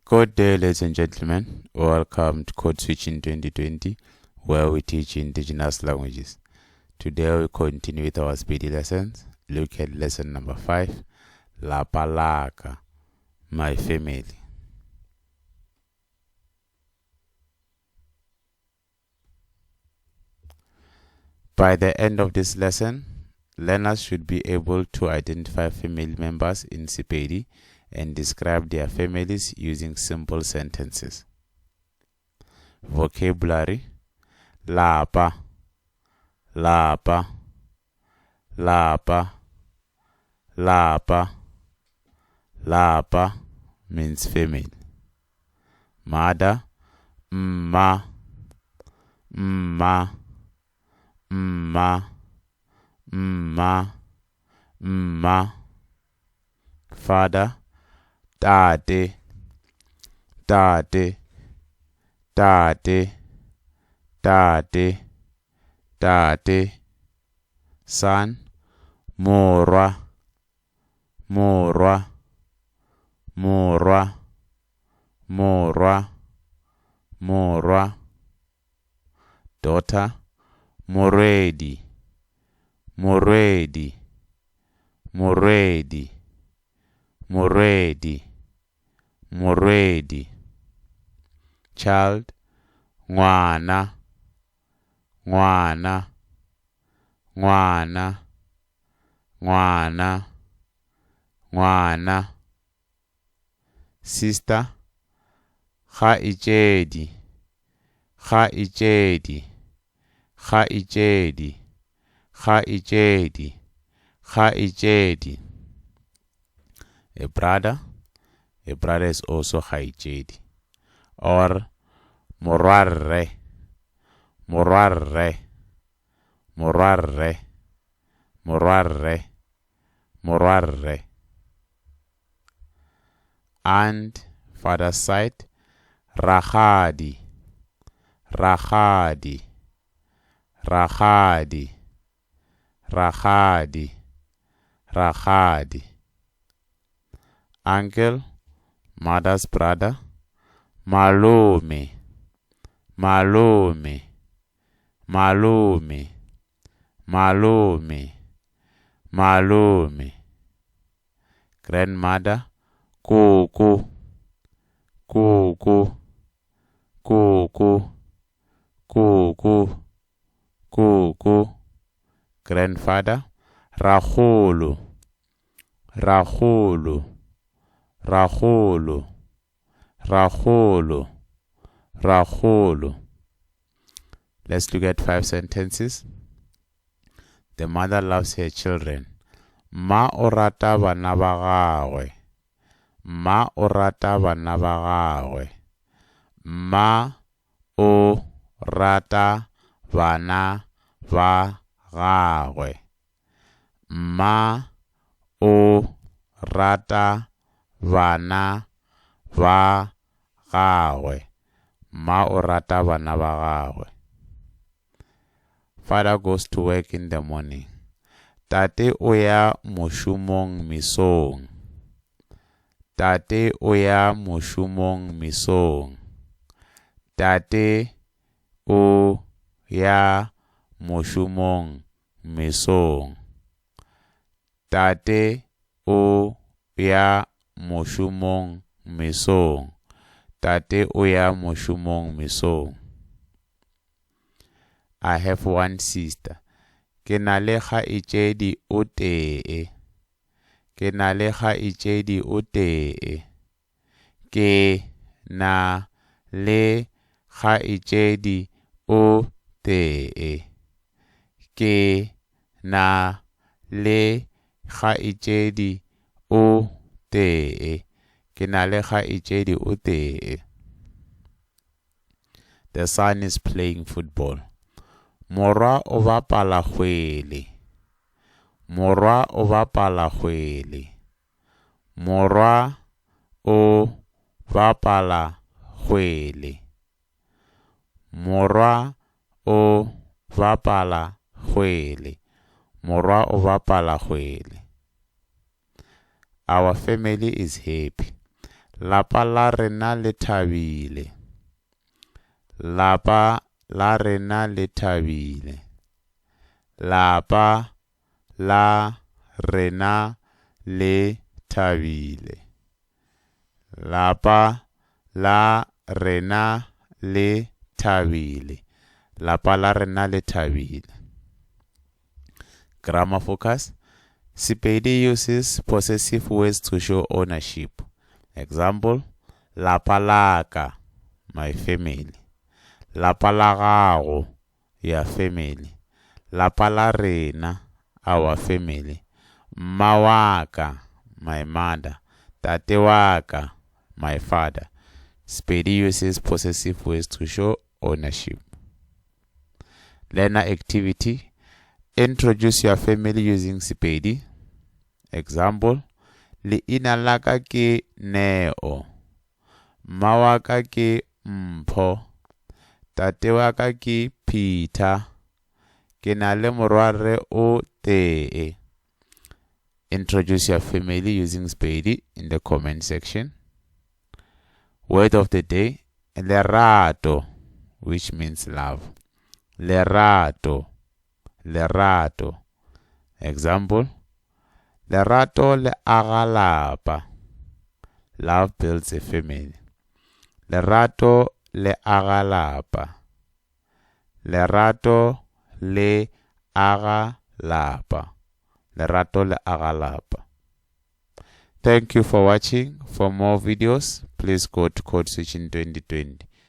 Good day, ladies and gentlemen. Welcome to Code Switching 2020, where we teach indigenous languages. Today we continue with our Sepedi lessons. Look at lesson number 5, Lapa Laka, my family. By the end of this lesson, learners should be able to identify family members in Sepedi and describe their families using simple sentences. Vocabulary: Lapa, lapa, lapa, lapa, lapa means family. Mother, mma, mma, mma, mma, mma. Father, tate, tate, tate, tate, tate. Son, morwa, morwa, morwa, morwa, morwa. Daughter, morwedi, morwedi, morwedi, morwedi, morwedi. Child, ngwana, ngwana, ngwana, ngwana, ngwana. Sister, kgaetšedi, kgaetšedi, kgaetšedi, kgaetšedi, kgaetšedi. A brother, a brother is also kgaetšedi, or morwarre, morwarre, morwarre, morwarre, morwarre. Aunt, father's side, rakgadi, rakgadi, rakgadi, rakgadi, rakgadi. Uncle, mother's brother, malome, malome, malome, malome, malome. Grandmother, koko, koko, koko, koko, koko. Grandfather, rakgolo, rakgolo, rakgolo, rakgolo, rakgolo. Let's look at 5 sentences. The mother loves her children. Mma o rata bana ba gagwe. Mma o rata bana ba gagwe. Mma o rata bana ba gagwe. Mma o rata bana ba gagwe. Mma o rata bana ba gagwe. Father goes to work in the morning. Tate o ya mošomong mesong. Tate o ya mošomong mesong. Tate o ya mošomong mesong. Tate o ya mošomong mesong. Tate o ya mošomong mesong. I have one sister. Ke na le kgaetšedi o tee. Ke na le kgaetšedi o tee. Ke na le kgaetšedi o tee. Ke na le kgaetšedi o tee. Ke na le kgaetšedi o tee. The son is playing football. Morwa o bapala kgwele. Morwa o bapala kgwele. Morwa o bapala kgwele. Morwa o bapala kgwele. Morwa o bapala kgwele. Our family is happy. Lapa la rena le thabile. Lapa la rena le thabile. Lapa la rena le thabile. Lapa la rena le thabile. Lapa la rena le thabile. Grammar focus. Sepedi uses possessive words to show ownership. Example, lapa la ka, my family. Lapa la gago, your family. Lapa la rena, our family. Mma wa ka, my mother. Tate wa ka, my father. Sepedi uses possessive words to show ownership. Learner activity. Introduce your family using Sepedi. Example, leina la ka ke Neo. Mma wa ka ke Mpho. Tate wa ka ke Peter. Ke na le morwarre o tee. Introduce your family using Sepedi in the comment section. Word of the day, lerato, which means love. Lerato, lerato. Example, lerato le aga lapa. Love builds a family. Lerato le aga lapa. Lerato le aga lapa. Lerato le aga lapa. Thank you for watching. For more videos, please go to Code Switching 2020.